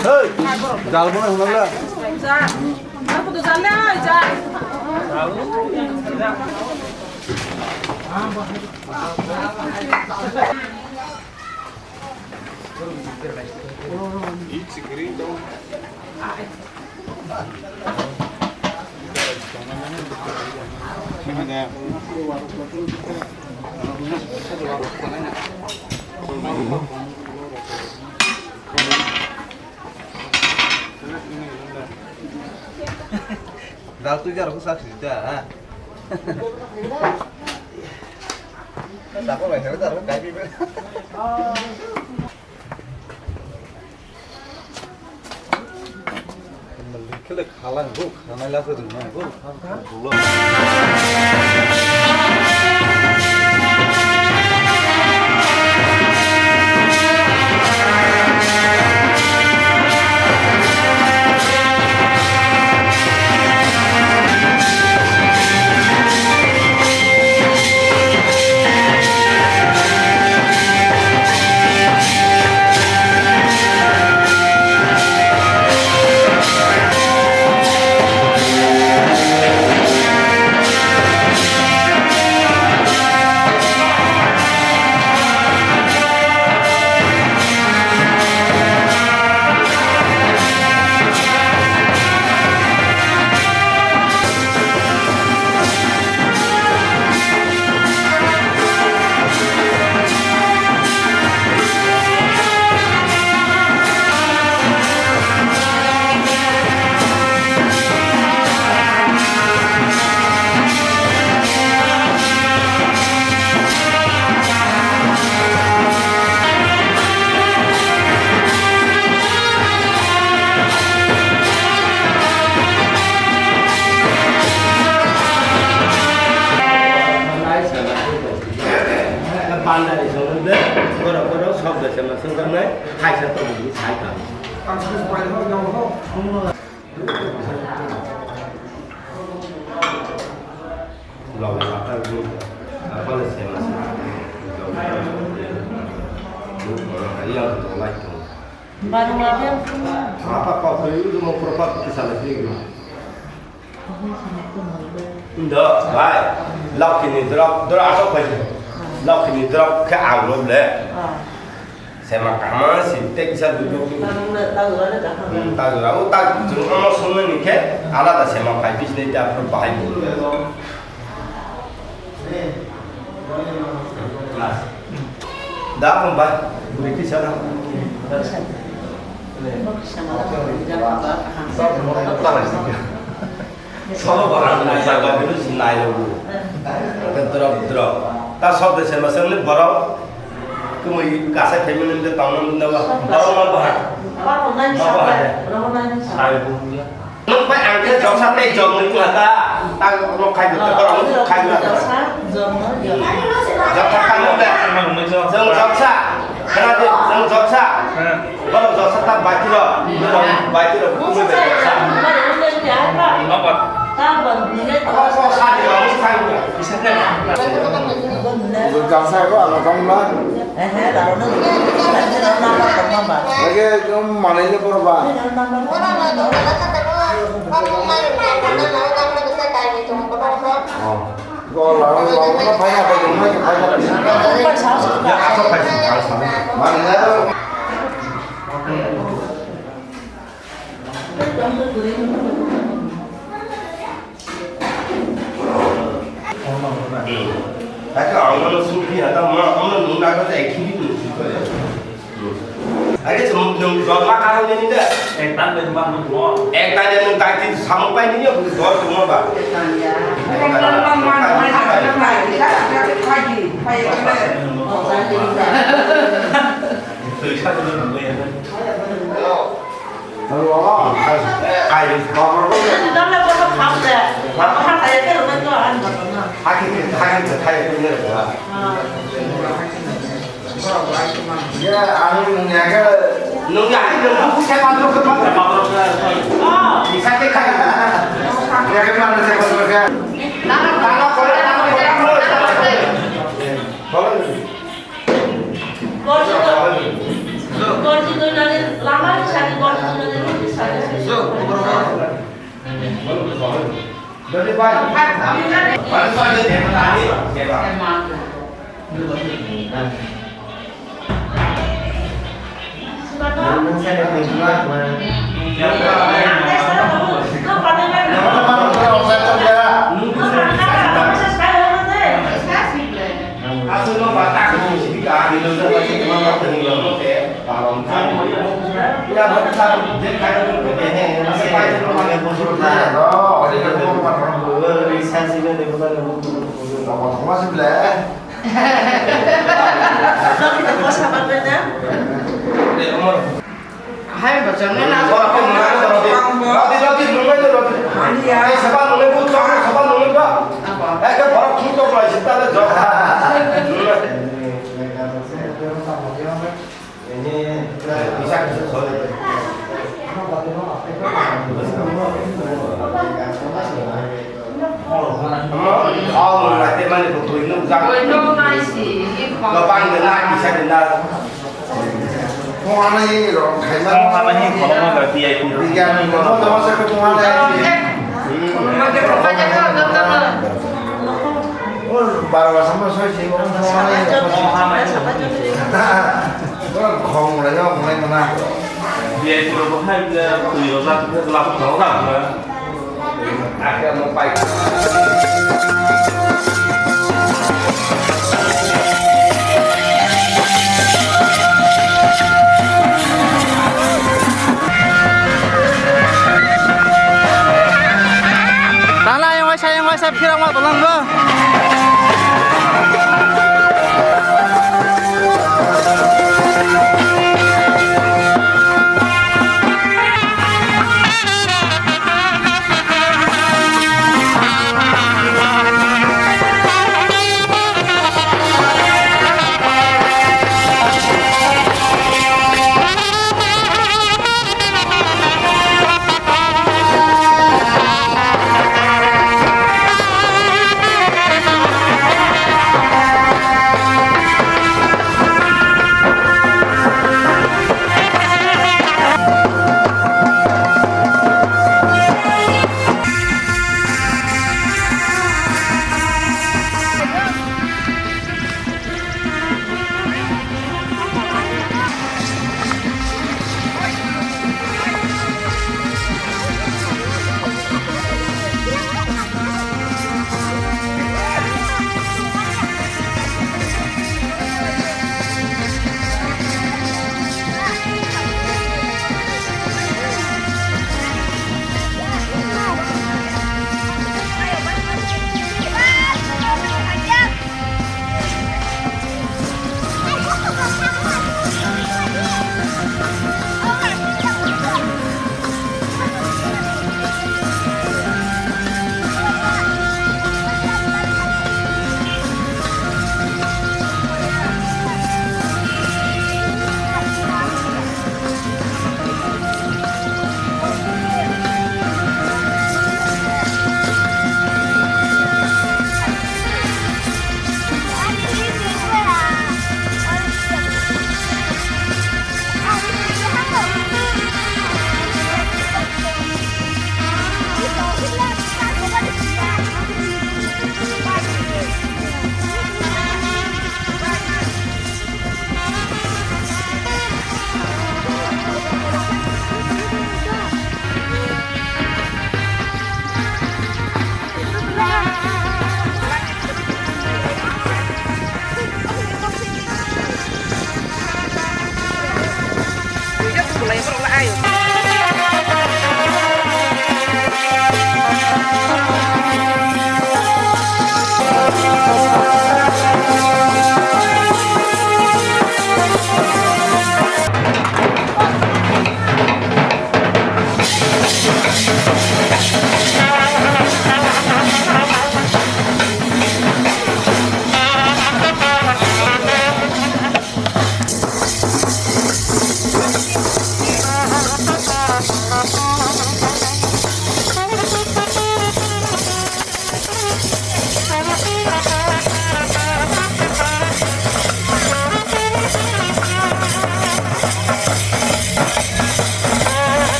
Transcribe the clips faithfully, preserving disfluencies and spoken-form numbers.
Hey, jal bo na hwnla. Ja. Aku to jal le, ai, ja. Dal tu jar ko sak sida, ha? Sako bai sero jar ko kai bi. Khele khalang go, khanai la se rung nang go, khan khan bulo. Bandari songwng de, borok borok sok de sema songjaknai, kaisa tongmani sai tang. Log lata gu, apa le sema songwng. Log lata gu, yang tu lai tu. Baru ngapain? Apa kau kau itu mau propak kita salah sih. Ndo, bai. Laukini drop, drop asok bai. Laukini drop khe ang rw le. Sema kaham si tek sa dudu. Hmm, ta jora o ta jung omo sumna ni khe alada sema pai bis nei ta phur bahai. Da, kung ba, buri kisa da. Sobo borok nai jaga bini si nai logo. Drop, drop. Ta sob de sema sema ni borok. Kung i kasa family de tang nang da ba. Borok ma ba. Ma ba. Sai bu ya. Nwng bai ang khe joksa tei jok nwi wngkha ta. Ta rok khai jok, borok rok khai jok. Joksa tamo de. Nwng joksa. Khna de, nwng joksa. Borok joksa ta baitiro. Baitiro, kumui bai joksa. Apa? Apa ko sa de, nwng khai jok. Joksa ko ano tong ba. Lagi ekdom manai le pura ba. Oh. Go la la la na phai na phai na phai na. Mana? Aka ang mano supi hata ma, ang mano nung naga ta ekhi bi nung supa ya. Ake se mung nung jor ma kara ni ni da. Ekta de ma nung mo. Ekta de nung tai ti samung pai ni yo, jor tu mo ba. Ekta de. Tuisa tu nung mo ya. Hello. Kai. Haki, haki, haki, haki. Ya, ang nungya ke. Nungya ke, nungya ke, saya patro ke, patro, patro ke. Bisa ke kai. Ya ke mana saya patro ke. Tanah, tanah, kolam, tanah, kolam, kolam. Kolam. Gorjito, gorjito nani lama ni Hai, bachang na, na. Roti, roti, roti, nunggu itu, roti. Hai, siapa nunggu, bu, siapa nunggu, Pak? Apa? Eh, kan baru tutup lah, cerita lah, jawab. Ini, eh, bisa, bisa, sorry. Omo, oh, mati mani bo buino jak. Buino naisi, ini Gopang dena, kisa dena. Kung ano ini ro, khaima. Kung ano ini, kono mo berarti ya itu. Bigan mo, mo to masa ko kung ano ini. Baro masa mo soi si, kung ano ini. Kung ano ini. Khong lai yo, khong lai mana. Biai pura bo khai bia, tui rojak, bia lap rojak, bia. Akhir mo pai. Tala yang waisa, yang waisa, phirang ma tolang bo.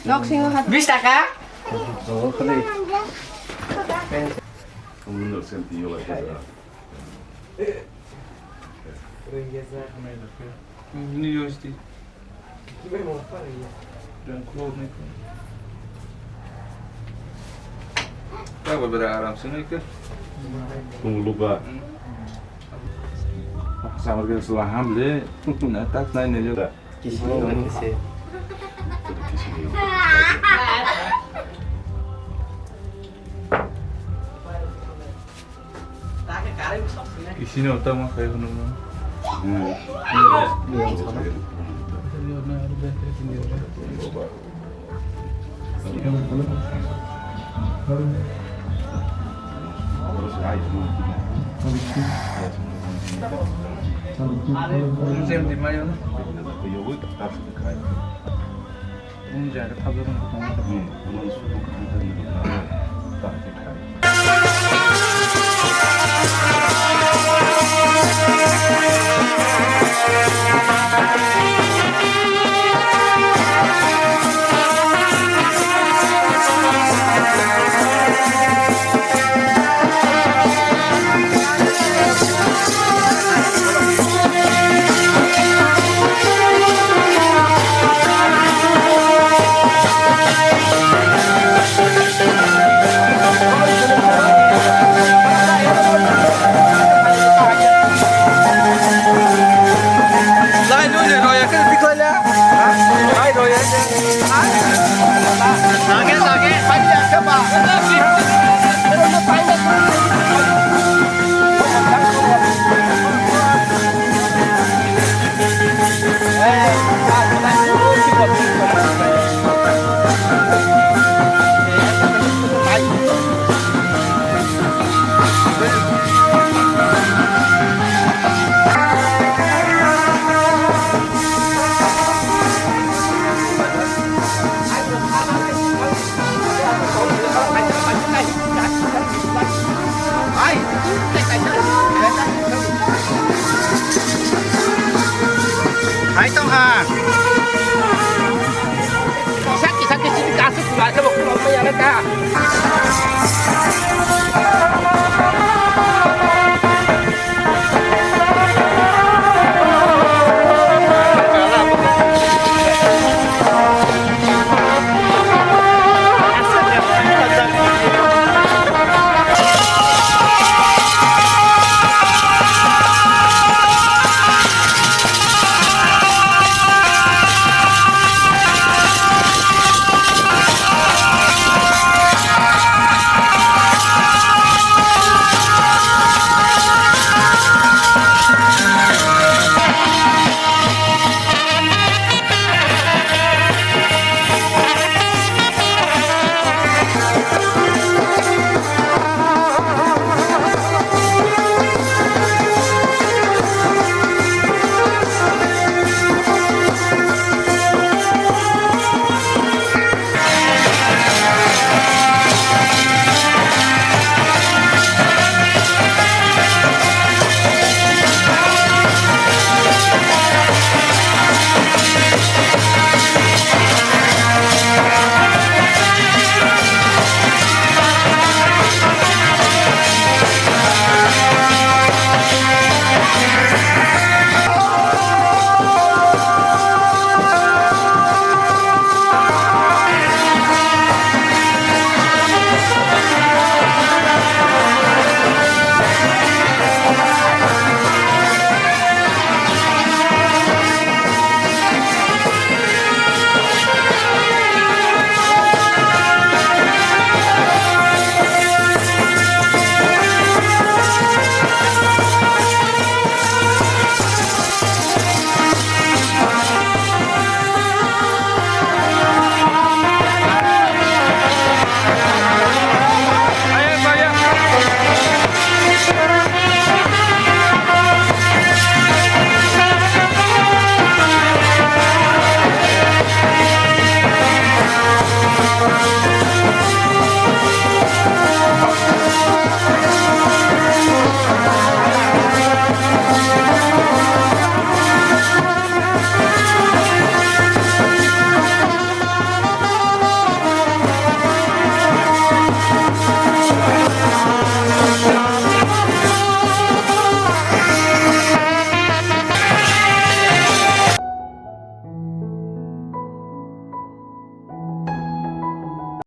Nok singo hat. Bis taka? New York City. Tabuk bera aram se nai khe. Tungluka. Samar ke sula ham le. Na tak nai ne. Kisi nai kisi. Isini ota ma khai hunu ma. Sem di mayo na. Wng jaga thapjak wng thang. Hai tong ha. Kisa kisa kisi kasih kurang ke waktu lama ya ka.